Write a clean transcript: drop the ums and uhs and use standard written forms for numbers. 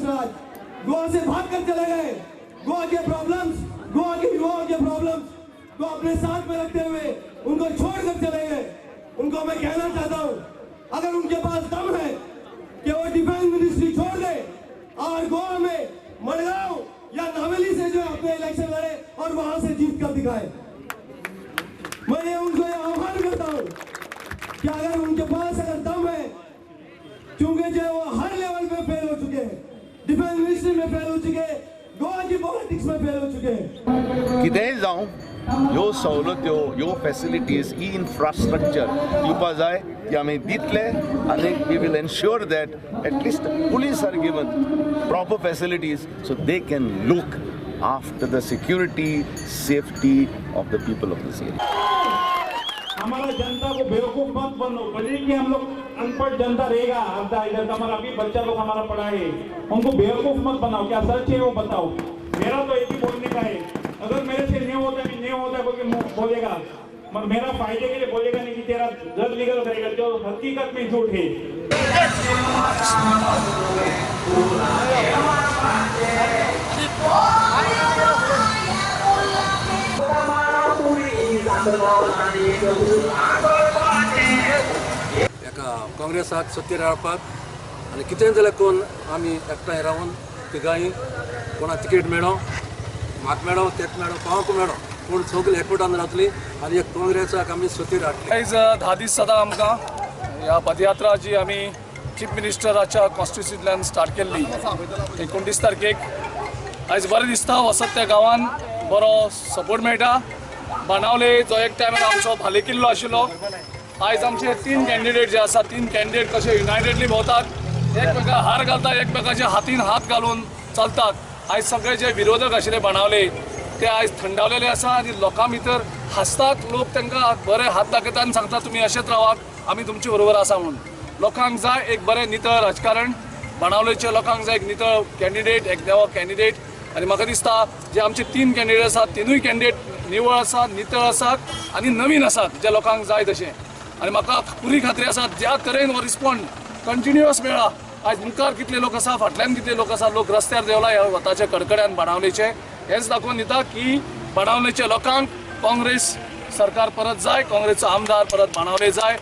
Minister आज गोवा से भाग कर चले गए। Goa K problems, Goa K युवाओं के प्रॉब्लम्स को अपने साथ में रखते हुए उनको छोड़कर चले गए। उनको मैं कहना चाहता हूं, अगर उनके पास दम है कि वो डिफेंस मिनिस्ट्री छोड़ दे और गोवा में मडगांव या नावेली से जो अपने इलेक्शन लड़े और वहां से जीत कर दिखाए। मैं ये उनको ये आह्वान करता हूं कि अगर उनके पास अगर दम है, क्योंकि जो वो हर लेवल पे फेल हो चुके हैं, डिफेंस मिनिस्ट्री में फेल हो चुके हैं, गोवा की पॉलिटिक्स में फेल हो चुके हैं। कितेंय जावं, ह्यो सवलत्यो, ह्यो फॅसिलिटीज, ही इन्फ्रास्ट्रक्चर दिवपा जाय ती आमी दितले आनी we will ensure that at least police are given proper facilities so they can look after the security, safety of the people of this area. हमारा जनता को बेवकूफ मत बनो। भले कि हम लोग अनपढ़ जनता रहेगा आधा इधर, हमारा अभी बच्चा लोग हमारा पढ़ा है, उनको बेवकूफ मत बनाओ। क्या सच है वो बताओ। मेरा तो एक ही बोलने का है, अगर मेरे से नहीं होता, नहीं होता बोल के बोलेगा, मगर मेरा फायदे के लिए बोलेगा नहीं कि तेरा घर लीगल करेगा, जो हकीकत में झूठ है। एका काँग्रेसाक सत्तेर हाडपाक आनी कितेंय जाल्यार करून आमी एकठांय रावन तिगांय कोणाक तिकेट मेळो, म्हाका मेळो, तेक मेळो, कोणाक मेळो, पूण सगळीं एकवटान रावतली आनी एक काँग्रेसाक आमी सत्तेर हाडटली। आयज 10 दीस जाता आमकां ह्या पदयात्रा जी आमी चीफ मिनिस्टराच्या कॉन्स्टिट्युन्सींतल्यान स्टार्ट केल्ली 29 तारखेक, आयज बरें दिसता वचत त्या गांवान बरो सपोर्ट मेळटा। बाणावले जो एक टायमार आमचो भाले किल्लो आशिल्लो, आयज आमचे 3 कॅन्डिडेट जे आसा, 3 कॅन्डिडेट कशे युनायटेडली भोंवतात, एकमेकांक हार घालतात, एकमेकांच्या हातीन हात घालून चलतात। आयज सगळे जे विरोधक आशिल्ले बाणावले ते आयज थंडावलेले आसा आनी लोकां भितर हांसतात, लोक तांकां बरे हात दाखयतात आनी सांगतात तुमी अशेंच रावात, आमी तुमचे बरोबर आसा म्हणून। लोकांक जाय एक बरें नितळ राजकारण, बाणावलेच्या लोकांक जाय एक नितळ कॅन्डिडेट, एक नवो कॅन्डिडेट। आनी म्हाका दिसता जे आमचे 3 कॅन्डिडेट आसात, 3ूय कॅन्डिडेट निवळ आसात, नितळ आसात आनी नवीन आसात, जे लोकांक जाय तशें। आनी म्हाका पुरी खात्री आसा ज्या तरेन हो रिस्पॉन्ड कंटिन्युअस मेळ्ळा, आयज मुखार कितले लोक आसा, फाटल्यान कितले लोक आसा, लोक रस्त्यार देंवला ह्या वताच्या कडकड्यान बाणावलेचे, हेंच दाखोवन दिता की बाणावलेच्या लोकांक काँग्रेस सरकार परत जाय, काँग्रेसचो आमदार परत बाणावले जाय।